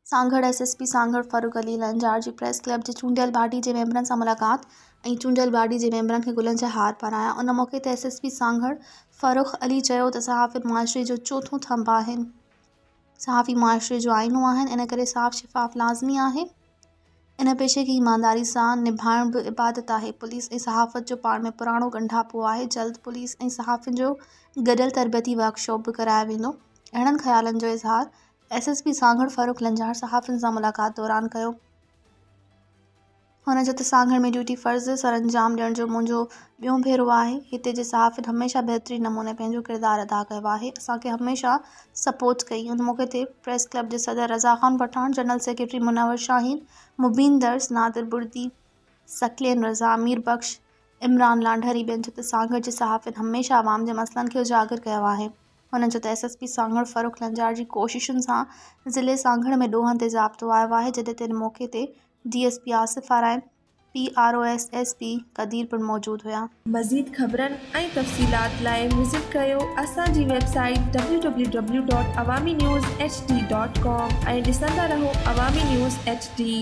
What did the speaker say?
Sanghar, S S P Sanghar Farrukh Ali Lanjar جي press club جي چونڊيل body جي ميمبرن سان ملاقات ۽ چونڊيل باڊي جي ميمبرن کي گلن جا هار پارايا. ان موقعي تي S S P Sanghar Farrukh Ali چيو ته صحافين معاشري جو چوٿون ٿنڀ آهن، صحافي معاشري جو آئينو آهن، ان ڪري صاف شفاف لازمي آهي، ان پيشي کي ايمانداري سان نڀائڻ به عبادت آهي، پوليس ۽ صحافت جو پاڻ ۾ پراڻو ڳنڍاپو آهي، جلد پوليس ۽ صحافين جو گڏيل تربيتي ورڪشاپ به ڪرايو ويندو. اهڙن خيالن جو اظهار S S P Sanghar Farrukh Lanjar صحافين سان ملاقات دوران ڪيو. هن چيو ته سانگهڙ ۾ ڊيوٽي فرض سرانجام ڏيڻ جو منهنجو ٻيون ڀيرو آهي، هتي جي صحافين هميشه بهترين نموني پنهنجو ڪردار ادا ڪيو آهي، اسان کي هميشه سپورٽ ڪئي. ان موقعي تي پريس ڪلب جي صدر رضا خان پٺاڻ، جنرل سيڪريٽري منور شاهين، مبين درس، نادر بڙدي، ثقلين رضا، امير بخش، عمران لانڍاري ٻين چيو ته سانگهڙ جي صحافين هميشه عوام جي مسئلن کي اجاگر ڪيو آهي. هن چيو ته S S P Sanghar Farrukh Lanjar جي ڪوششن سان ضلعي سانگهڙ ۾ ڏوهن تي ضابطو آيو آهي جڏهن ته ان موقعي تي D S P Asif Arain, P R O S S P Qadeer پڻ موجود هيا. مزيد خبرن ۽ تفصيلات لاء وزٽ ڪريو اسان جي website W W W dot Awami news H D dot com ۽ ڏسندا رهو عوامي نيوز ايڇ ڊي.